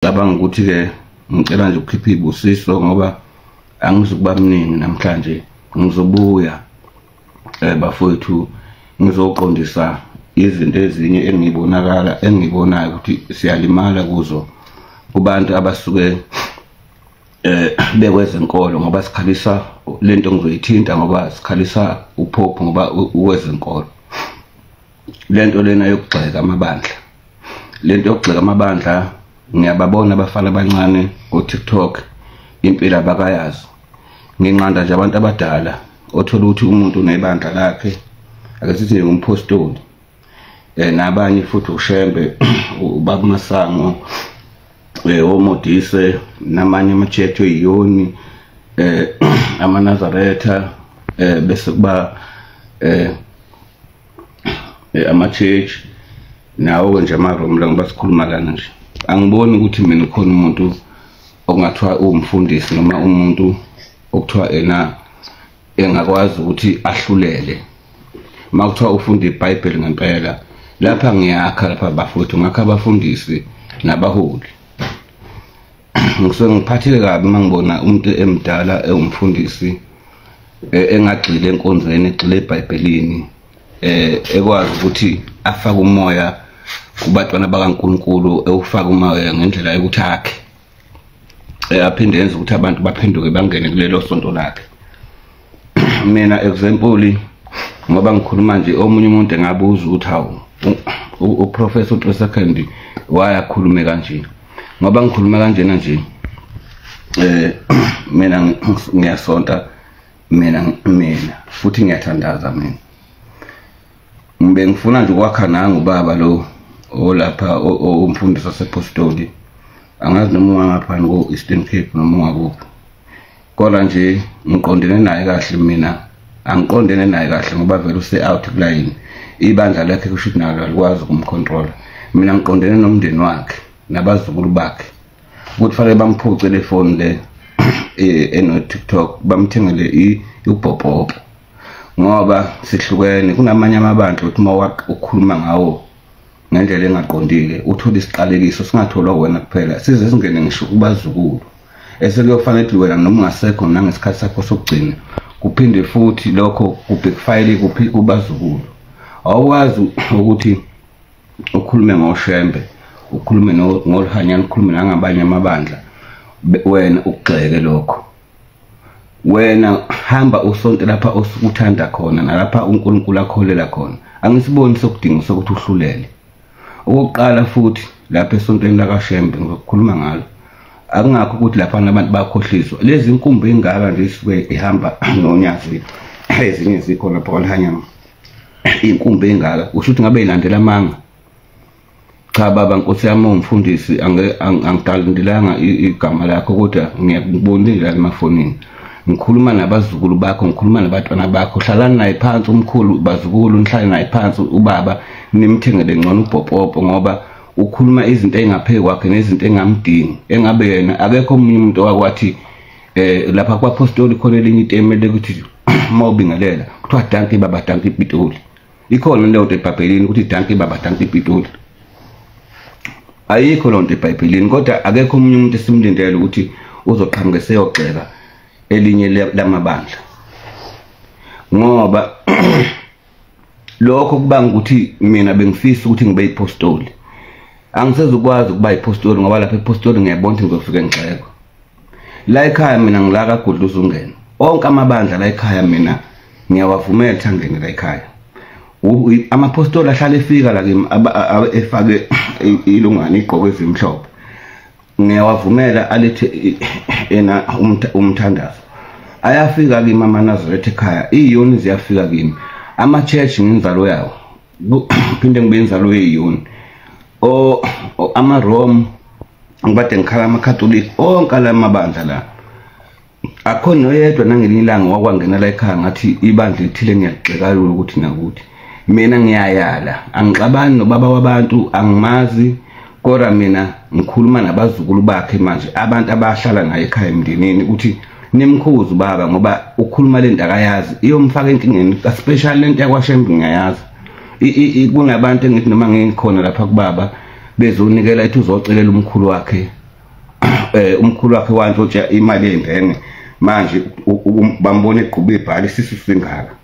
Cabanga ukuthi-ke ngicela nje ukukhipha iy'busiso ngoba angizukuba mningi namhlanje, ngizobuya bafowethu ngizoqondisa izinto ezinye engibonakala engibonayo ukuthi siyalimala kuzo kubantu abasuke bekwezenkolo, ngoba sikhalisa lento ngizoyithinta ngoba sikhalisa uPope ngoba uwezenkolo. Lento lena yokugxeka amabandla, lento yokugxeka amabandla, ngiyababona abafana abancane ku-TikTok impilo abakayazi. Nginqanda nje abantu abadala othola ukuthi umuntu unebandla lakhe, ake sithi nje ngumpostoli nabanye futhi uShembe, ubaba Masango, oModise namanye ama-church oyiyoni, amaNazaretha, bese kuba ama-church nawo nje amaRoma la ngoba sikhuluma lana nje. Angiboni ukuthi mina ukhona umuntu okungathiwa uwumfundisi noma umuntu okuthiwa ena engakwazi ukuthi ahlulele. Uma kuthiwa ufunda iBhayibheli ngempela, lapha ngiyakha lapha bafowethu, ngakha abafundisi nabaholi. Ngisuke ngiphatheke kabi uma ngibona umuntu emdala ewumfundisi engagxile enkonzweni, egxile eBhayibhelini, ekwazi ukuthi afake umoya kubantwana bakaNkulunkulu, ewufaka umoya ngendlela yokuthi akhe, aphinde yenze ukuthi abantu baphenduke bangene kulelo sonto lakhe. Mina example, ngoba ngikhuluma nje omunye umuntu engabuza ukuthi hawu uProfessor uTresecond wayakhulume kanje, ngoba ngikhuluma kanjena nje mina ngiyasonta mina futhi ngiyathandaza mina. Ngibe ngifuna nje ukwakha nangu ubaba lo olapha umfundisi wasepostoli, angazi noma ungaphani ko-Eastern Cape noma ungakuphi, kodwa nje ngiqondene naye kahle mina, angiqondene naye kahle ngoba vele use-out kulayini, ibandla lakhe kusho ukuthi nalo alikwazi ukumcontrola. Mina ngiqondene nomndeni wakhe nabazukulu bakhe ukuthi fanele bamphuce le foni le eno-TikTok, bamthengele ubhobhobho ngoba sihlukene. Kunamanye amabandla ukuthi uma ukhuluma ngawo ngendlela engaqondile uthole isiqalekiso singatholwa wena kuphela, size singene ngisho kubazukulu, esekuyofanele ukuthi wena noma ungasekho nangesikhathi sakho sokugcina kuphinde futhi lokho kubackfire kuphi kubazukulu. Awukwazi ukuthi ukhulume ngoShembe, ukhulume ngoLihanyana, ukhulume nangabanye amabandla, wena ukugxeke lokho. Wena hamba usonte lapha osukuthanda khona nalapha uNkulunkulu akholela khona. Angisiboni sokudinga sokuthi uhlulele. Okokuqala futhi lapha esontweni lakaShembe ngizokukhuluma ngalo, akungakho ukuthi lapha abantu bakhohliswa. Lezi inkumbi engaka nje isuke ihamba nonyazi, ezinye zikhona lapha kwaLihanyana, inkumbi engaka usho ukuthi ngabe ilandela amanga. Cha baba, nkosi yami umfundisi, angidalandelanga igama lakho kodwa ngiyakubonile la emafonini. Ngikhuluma nabazukulu bakho, ngikhuluma nabantwana bakho, hlalani naye phansi umkhulu, bazukulu nihlale naye phansi ubaba, nimthengele ngcono ubhobhobho ngoba ukhuluma izinto engaphezu kwakhe nezinto engamdingi. Engabe yena akekho omunye umuntu owakwathi lapha kwaPostoli khona elinye iteme lekuthi uma ubingelela kuthiwa danki baba danki Pitoli. Ikhona leyo nto eBhayibhelini ukuthi danki baba danki Pitoli, ayikho leyo nto eBhayibhelini, kodwa akekho omunye umuntu esimlindele ukuthi uzoqhamuka eseyogxeka elinye lamabandla, ngoba lokho kubanga ukuthi mina bengifisa ukuthi ngibe yipostoli. Angisezukwazi ukuba yipostoli ngoba lapha epostoli ngiyabona ukuthi ngizofika ngigxekwa. La ekhaya mina ngila kaGudluza ungena onke amabandla la ekhaya, mina ngiyawavumela ukuthi angene la ekhaya. Amapostoli ahlale efika la kimi efake ilungane igqoko ezimhlophe, ngiyawavumela alethe ena umthandazo. Ayafika kimi amaNazaretha ekhaya, iyoni ziyafika kimi, ama-church nginzalo yawo, phinde ngibe inzalo yeyoni, amaRome ngibade ngikhala amaKatolika, onke la mabandla la akhona noyedwa nangelinye ilanga wakwangena la ekhaya ngathi ibandla elithile ngiyagxeka lula ukuthi nakuthi. Mina ngiyayala, angixabani nobaba wabantu, angimazi, kodwa mina ngikhuluma nabazukulu bakhe manje, abantu abahlala naye ekhaya emndenini, ukuthi nimkhuze ubaba ngoba ukhuluma le nto akayazi, iyomfaka enkingeni, especially lento yakwaShembe ngiyayazi. Kunabantu engithi noma ngikhona lapha kubaba bezonikela ethi uzocelela umkhulu wakhe umkhulu wakhe wantshontsha imali ey'mbenge, manje bambona egquba ibhali isisu singaka.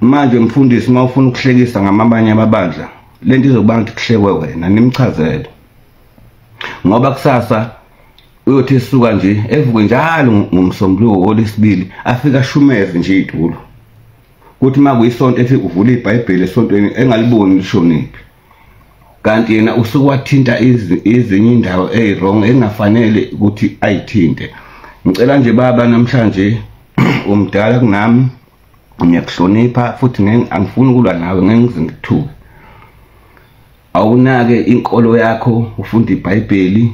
Manje mfundisi, uma ufuna ukuhlekisa ngamabanye amabandla, lento izobanga ukuthi kuhlekwe wena, nimchazele. Ngoba kusasa uyothi esuka nje evuke njalo ngomsombuluko olesibili afika ashumeze nje itulo. Kuthi makuyisonto ethi uvula iBhayibheli esontweni engaliboni lishoniphi. Kanti yena usuke wathinta ezinye indawo eziwrong engafanele ukuthi ayithinte. Ngicela nje baba namhlanje umdala kunami, ngiyakuhlonipha futhi angifuni ukulwa nawe, ngeke ngize ngikuthuke. Awunake inkolo yakho, ufunda iBhayibheli.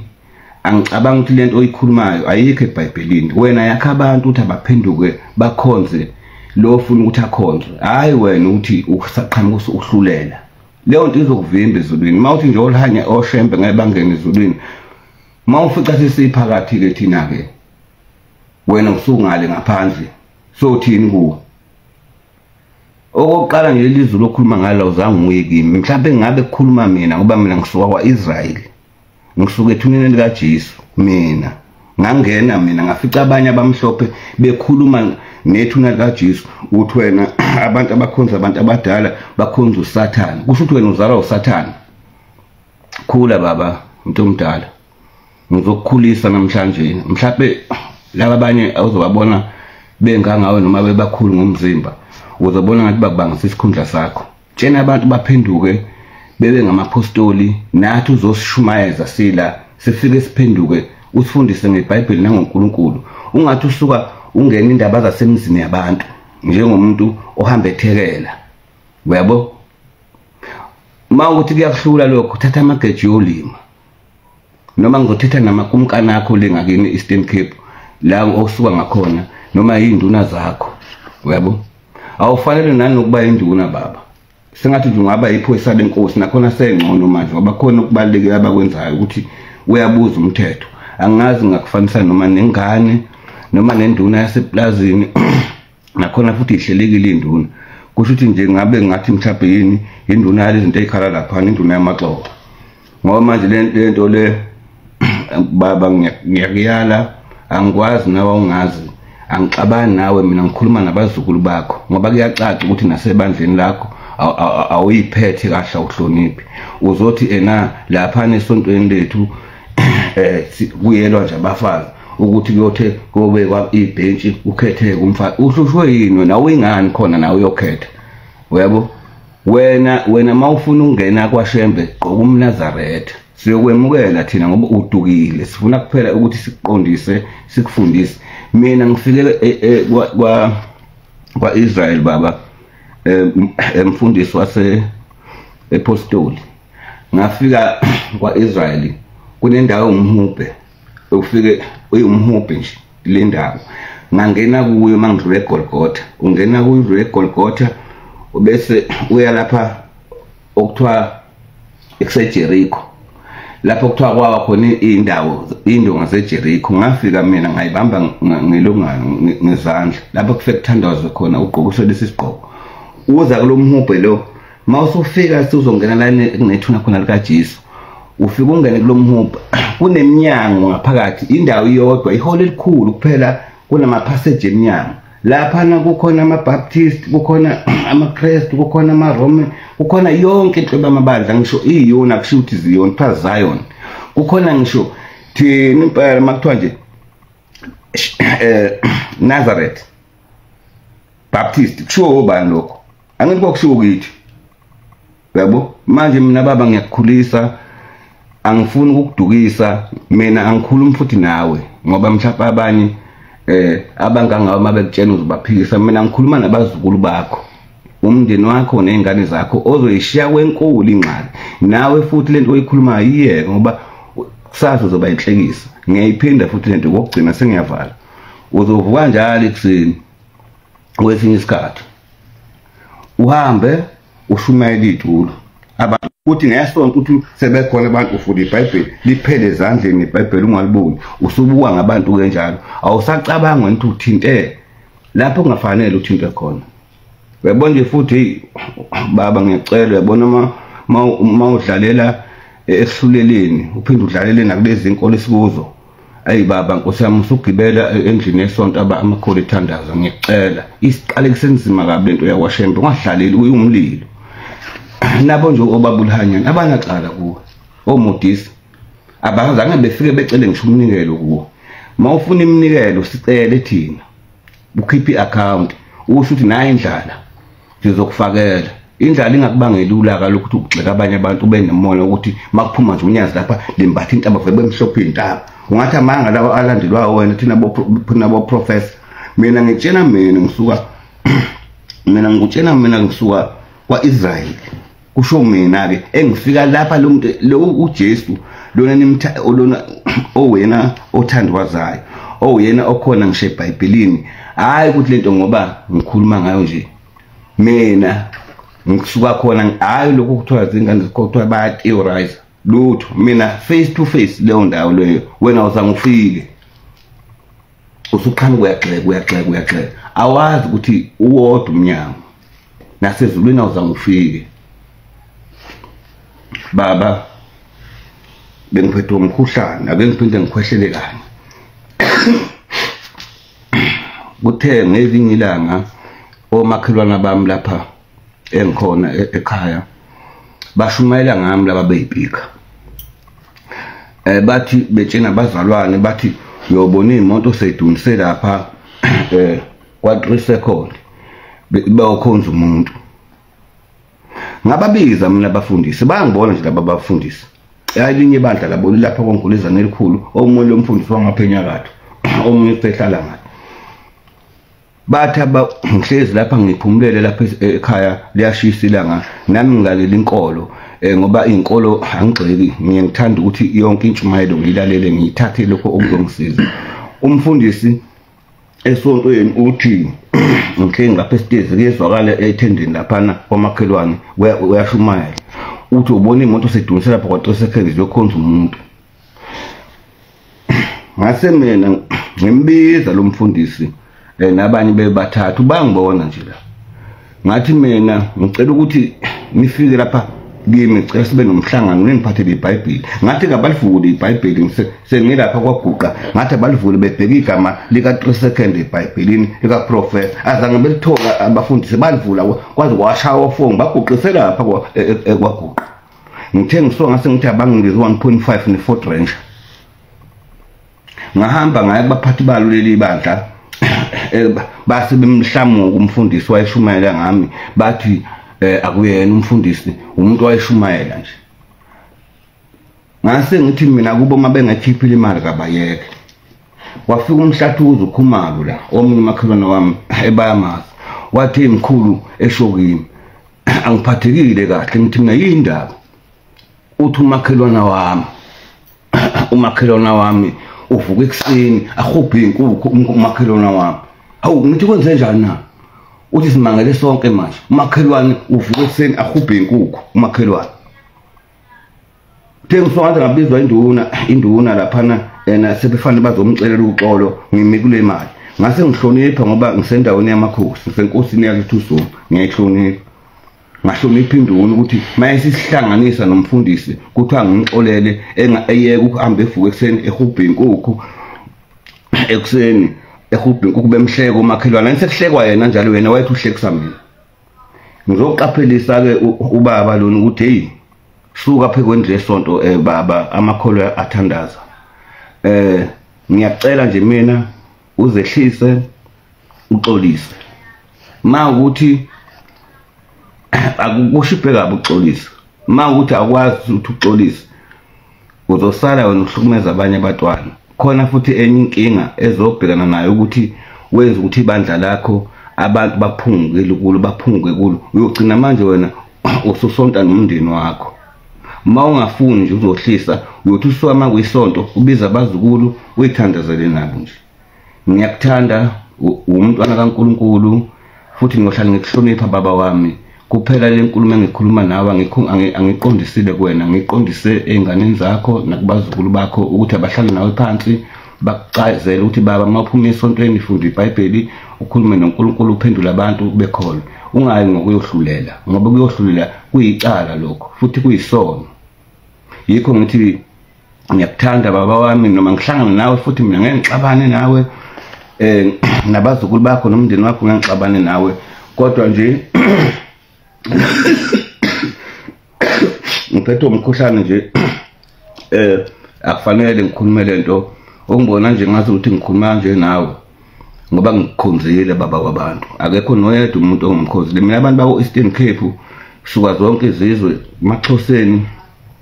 Angicabanga ukuthi lento oyikhulumayo ayikho eBhayibhelini. Wena yakha abantu ukuthi abaphenduke bakhonze lo ofuna ukuthi akhonze, hayi wena ukuthi usaqhamuka uhlulela. Leyo nto izokuvimba ezulwini. Uma uthi nje olhanya oshembe ngeke bangene ezulwini, uma ufica sesiphakathi ke thina ke wena usungale ngaphandle, sothini kuwe? Okokuqala nje lelizulu okhuluma ngalo awuzange uye kimi. Mhlawumbe ngabe kukhuluma mina ngoba mina ngisuka kwa-Israyeli, ngisuka ethuneni likaJesu. Mina ngangena, mina ngafica abanye abamhlophe bekhuluma nethuna likaJesu. Uthi wena abantu abakhonza abantu abadala bakhonza uSathane, kusho ukuthi wena uzalwa uSathane. Khula baba, umuntu omdala, ngizokukhulisa namhlanje. Mhlawumbe laba abanye awuzobabona bengangawe noma bebakhulu ngomzimba, uzobona ngathi bakubangisa isikhundla sakho. Tshena abantu baphenduke bebe ngamapostoli, nathi uzosishumayeza sila sifike siphenduke, usifundise ngeBhayibheli nangoNkulunkulu. Ungathi usuka ungena indaba zasemzini yabantu njengomuntu ohamba ethekela, uyabo? Uma ukuthi kuyakuhlula lokho, thatha amageji yolima, noma ngizothetha namakumkani akho le ngakini Eastern Cape la osuka ngakhona, noma yinduna zakho, uyabo? Awufanele nanokuba induna baba. Sengathi nje ungaba iphoyisa lenkosi, nakhona sengcono manje ngoba khona okubalulekile abakwenzayo ukuthi uyabuza umthetho. Angazi ngakufanisa noma nengane noma nenduna yaseplazini, nakhona futhi ihlelekile induna. Kusho ukuthi nje ngabe ngathi mhlawumbe yini induna yalezi zinto ezikhala lapha, induna yamaxoxo. Ngoba manje lento le baba ngiyakuyala, angikwazi nawe ungazi, angixabani nawe mina, ngikhuluma nabazukulu bakho ngoba kuyacaca ukuthi nasebandleni lakho awuyiphethe kahle, awuhloniphi. Uzothi ena lapha esontweni lethu kuyelwa nje abafazi ukuthi kuyothe kobekwa ibhentshi ukhetheke umfazi. Uhlushwe yini wena? Awuyingani khona nawe uyokhetha, uyabo? Wena mawufuna ukungena kwaShembe gqoka umNazaretha, siyokwemukela thina ngoba udukile. Sifuna kuphela ukuthi sikuqondise, sikufundise. Mina ngifike kwa-Israel baba, emfundisi wase epostoli. Ngafika kwa-Israel kunendawo umhubhe, ufike uyumhubhe nje le ndawo. Ngangena kuyo mangidlule eGolgotha, ungena kuyo udlule eGolgotha bese uya lapha okuthiwa ekuseJericho, lapho kuthiwa kwawa khona indawo indonga zeJericho. Ngafika mina ngayibamba ngelungano ngezandla lapho kufike kuthandazwe khona, ugqokiswe lesi sigqoko. Uza kulomhubhe lo, mawusufika sizongena la kunethuna khona likaJesu, ufika ungene kulomhubhe, kuneminyango ngaphakathi, indawo iyodwa, iholo elikhulu kuphela, kunama-passage eminyango. Laphana kukhona ama-Baptist, kukhona amaKrestu, kukhona amaRome, kukhona yonke inhlobo yamabandla, ngisho iyona kusho ukuthi Zion, kuthiwa Zion. Kukhona ngisho thina impela makuthiwa nje Nazareth Baptist, kushiwo obani lokho? Angithi kwakushiwo kithi, uyabo? Manje mina baba ngiyakukhulisa, angifuni ukukudukisa, mina angikhulumi futhi nawe ngoba mhlawumbe abanye abangangawe mabekutshena uzobaphikisa. Mina ngikhuluma nabazukulu bakho, umndeni wakho nezingane zakho ozoyishiya kwenkulu ingxaki. Nawe futhi lento oyikhulumayo iyeke ngoba kusasa uzoba inhlekisa. Ngiyayiphinda futhi lento kokugcina sengiyavala. Uzovuka njalo ekuseni kwesinye isikhathi uhambe ushumayela itulo abantu, uthi ngesonto uthi sebekhona abantu ufunda iBhayibheli liphele ezandleni iBhayibheli ungaliboni, usubuka ngabantu kanjalo, awusacabanga ukuthi uthinte lapho kungafanele uthinte khona. Uyabona nje futhi baba ngiyacela, uyabona uma udlalela ekuhluleleni, uphinde udlalele nakulezi inkolo esikuzo. Ayi baba Nkosi yami, usugibela endlini yesonto amakhulu ethandaza, ngiyacela isiqale kusenzima kabi lento yakwaShembe, ungahlaleli uyumlilo. Nabo nje obabulhanyana abanacala kuwe, omodisi abazange befike becele ngisho umnikelo kuwe. Mawufuna iminikelo sicele thina, ukhiphe i-account usho ukuthi nayi indlala sizokufakela. Indlala ingakubangela ulaka lokuthi ugxeka abanye abantu, ube nomoya ukuthi makuphuma nje unyazi lapha limbatha intaba vele bemhlophe intaba. Ungathi amanga lawa alandelwayo wena, thina bo professor. Mina ngitshena mina ngisuka mina ngikutshena mina ngisuka kwaIsrael, kusho mina ke engifika lapha lo muntu lo uJesu lona nimtha lona owena othandwazayo owena okhona ngisho eBhayibhelini. Hayi ukuthi lento ngoba ngikhuluma ngayo nje mina ngisuka khona, hayi lokho kuthiwa zingane zikuthiwa baya theorize lutho. Mina face to face leyo ndawo leyo, wena uzangufike usuqhamuka uyagxeka uyagxeka uyagxeka, awazi ukuthi uwodwa umnyango nasezulwini awuzangufike. Baba bengiphethwe umkhuhlane, ake ngiphinde ngikhwehlele kanye. Kuthe ngelinye ilanga omakhelwana bami lapha engikhona ekhaya bashumayela ngami laba beyipika, bathi betshena abazalwane bathi uyobona imoto seyidunise lapha kwa 3 second bayokhonza umuntu. Ngababiza mina abafundisi, bayangibona nje laba abafundisi. Elinye ibandla labo lapha kwaNgulezana elikhulu, omunye lomfundisi wangapha enyakatho, omunye usehlala ngathi. Bathi ngihlezi lapha ngiphumulele lapha ekhaya, liyashisa ilanga, nami ngilalela inkolo ngoba inkolo angigxeki, ngiye ngithanda ukuthi yonke intshumayelo ngiyilalele, ngiyithathe lokho okuzongisiza. Umfundisi esontweni uthi ngihleli ngapha esitezi, kuyezwakala ethendeni laphana kwamakhelwane uyashumayela, uthi ubona imoto sedunise lapha kwa 3 seconds yokhonza umuntu. Ngase mina ngimbiza lo mfundisi nabanye bebathathu, bangibona nje la. Ngathi mina ngicela ukuthi nifike lapha kimi, ngicela sibe nomhlangano, ningiphathele iBhayibheli. Ngathi kabalivule iBhayibheli, sengilapha kwaguqa, ngathi abalivule bebheka igama lika 3 second eBhayibhelini lika professor. Azange belithola abafundisi, balivula kwaze kwashaya ofong, baguqise lapha kwaguqa. Ngithe ngisuka ngase ngithi abanginikeze 1.5 ne Ford Ranger. Ngahamba ngaya kubaphathi balo leli bandla, base bemhlamuka umfundisi wayeshumayela ngami, bathi akuyena umfundisi, umuntu wayeshumayela nje. Ngase ngithi mina kubo mabengakhiphile imali kabayeke. Wafika umhlathuzo uKhumalo la, omunye umakhelwane wami ebayamazi, wathi mkhulu eshokini angiphathekile kahle. Ngithi mina yini indaba? Uthi umakhelwana wami, umakhelwana wami uvuka ekuseni ahubhe inkukhu umakhelwana wami. Hawu, ngithi kwenze njani na? Uthi simangele sonke manje, umakhelwane uvuka ekuseni ahubhe inkukhu umakhelwane. Uthe ngisonke ngabizwa induna laphana ena sebefanele bazomcelela uxolo, ngimi kule mali. Ngase ngihlonipha ngoba ngisendaweni yamakhosi, ngisenkosini yakithi uZuma, ngiyayihlonipha. Ngahlonipha induna ukuthi mayesihlanganisa nomfundisi kuthiwa ngimxolele eyeke ukuhamba evuka ekuseni ehubhe inkukhu ekuseni ehubhe inkukhu bemhleka umakhelwane. Sekuhlekwa yena njalo, yena wayethi uhlekisa mina. Ngizoqaphelisa ke ubaba lona ukuthi hey, suka phe kwendlu yesonto baba, amakholwa athandaza. Ngiyacela nje mina uzehlise uxolise. Ma ukuthi akukushiphe kabi uxolisa, ma ukuthi akwazi ukuthi uxolise, uzosala wena uhlukumeza abanye abantwana. Khona futhi enye inkinga ezobhekana nayo ukuthi wenza ukuthi ibandla lakho abantu baphungukele kulo, baphunguke kulo, uyogcina manje wena ususonta nomndeni wakho. Ma ungafuni nje uzohlisa, uyothi usuka ma kuyisonto ubiza abazukulu uyithandazele nabo nje. Ngiyakuthanda, umntwana kaNkuluNkulu, futhi ngiyohlala ngikuhlonipha baba wami. Kuphela le nkulumo engikhuluma nawe angiqondisile kuwena, ngiqondise ey'nganeni zakho nakubazukulu bakho ukuthi abahlale nawe phansi bakucazele ukuthi baba uma uphuma esontweni funda iBhayibheli, ukhulume noNkulunkulu, uphendule abantu bekholwe. Ungayi ngokuyohlulela, ngoba kuyohlulela kuyicala lokho futhi kuyisono. Yikho ngithi ngiyakuthanda baba wami, noma ngihlangana nawe futhi mina ngeke ngixabane nawe, nabazukulu bakho nomndeni wakho ngeke ngixabane nawe, kodwa nje ngiphethe umkhuhlane nje, akufanele ngikhulume lento ongibona nje ngathi ukuthi ngikhuluma nje nawe ngoba ngikukhonzile baba wabantu. Akekho noyedwa umuntu ongimkhonzile mina. Abantu bako Eastern Cape suka zonke izizwe, maXhoseni,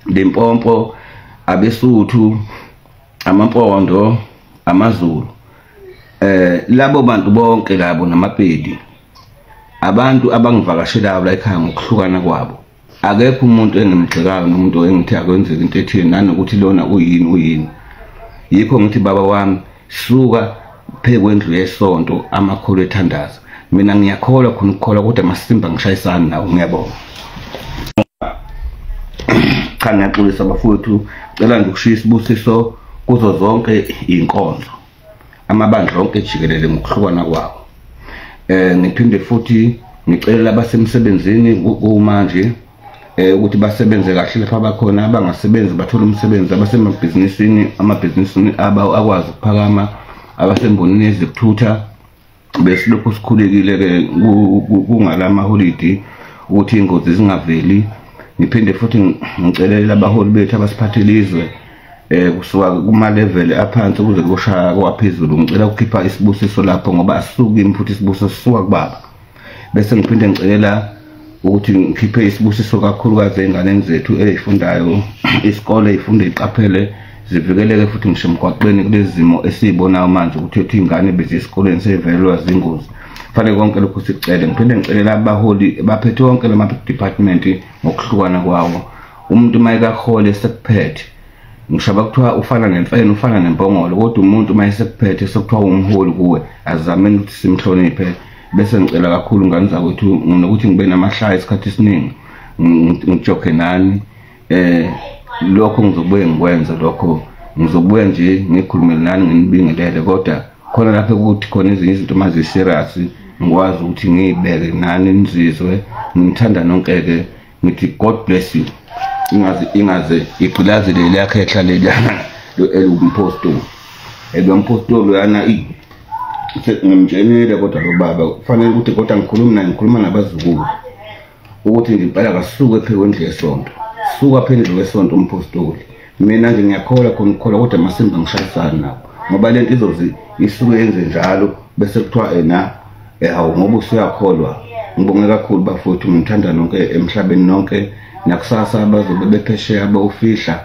Limpopo, abeSuthu, amaMpondo, amaZulu, labo bantu bonke labo namaPedi, abantu abangivakashelayo la ekhaya ngokuhlukana kwabo. Akekho umuntu engimgxekayo nomuntu engithi akwenzeke into ethile nanokuthi lona uyini uyini. Yikho ngithi baba wami, suka phe kwendlu yesonto amakhulu ethandaza. Mina ngiyakholwa khona ukukholwa, kodwa masimba ngishayisana nawo. Ngiyabonga. Cha, ngiyaxolisa bafowethu, cela nje ukushiya isibusiso kuzo zonke iy'nkonzo, amabandla onke jikelele ngokuhlukana kwawo. Ngiphinde futhi ngicelela abasemsebenzini kumanje ukuthi basebenze kahle lapha abakhona, abangasebenzi bathole umsebenzi, abasemabhizinisini amabhizinisini akwazi ukuphakama, abasembonini ezikuthutha. Besilokhu sikhulekile-ke kungalamaholidi ukuthi iy'ngozi zingaveli. Ngiphinde futhi ngicelela abaholi bethu abasiphathele izwe, kusuka kuma-level aphansi kuze kushaya kwaphezulu. Ngicela ukukhipha isibusiso lapho ngoba asisuki futhi isibusiso sisuka kubaba. Bese ngiphinde ngicelela ukuthi ngikhiphe isibusiso kakhulukazi ey'nganeni zethu ey'fundayo isikole, ey'funde y'qaphele, zivikeleke futhi ngisho emgwaqeni kulezi zimo esiyibonayo manje ukuthi iy'ngane beziyesikoleni seyivelelwa zingozi. Kufanele konke lokhu sikucele. Ngiphinde ngicelela abaholi baphethe wonke lama-department ngokuhlukana kwawo. Umuntu uma ekahole sekuphethe, ngisho abakuthiwa ufana nemfene, ufana nembongolo, kodwa umuntu uma esekuphethe sekuthiwa umholi kuwe, azameni ukuthi simhloniphe. Bese ngicela kakhulu ngane zakwethu nokuthi ngibe namahlaya isikhathi esiningi, ngijokhe nani. Lokho ngizobuye ngikwenze, lokho ngizobuya nje ngikhulume nani nginibingelele, kodwa khona lapho ukuthi khona ezinye izinto uma serious ngikwazi ukuthi ngiyibeke nani nizizwe. Ngithanda nonke-ke, ngithi God bless you. Ingaze igqilaze leli yakhehla leliyana elumpostoli, elumpostoli yana ngimtshenile, kodwa lo baba kufanele ukuthi kodwa ngikhuluma naye, ngikhuluma nabazukulu ukuthi nje impela kasuke phe kwendlu yesonto, suka phe endlu yesonto umpostoli. Mina nje ngiyakholwa khona ukukholwa, kodwa masimba ngishayisana nabo ngoba lento izoze isuke yenze njalo bese kuthiwa ena hawu ngoba usuyakholwa. Ngibonge kakhulu bafowethu, ngithanda nonke emhlabeni nonke, nakusasa bazobe bephesheya bawufihla,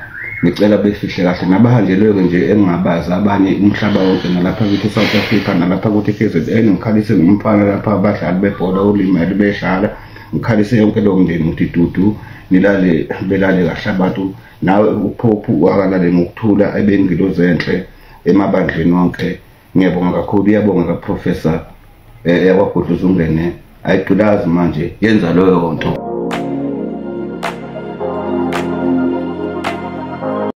ngicela befihle kahle nabahanjelwe nje engingabazi abanye umhlaba wonke, nalapha kithi South Africa, nalapha kuthi KZN. Ngikhalise ngumfana lapha abadlali bebhola olimele bedlala, ngikhalise yonke leyo mndeni ngithi dudu, nilale belale kahle abantu. Nawe uphophu akalale ngokuthula, ebengilozi enhle emabandleni wonke. Ngiyabonga kakhulu. Iyabonga kaProfessor yakwaGudluza ungene ayigqilazi manje, yenza leyo nto.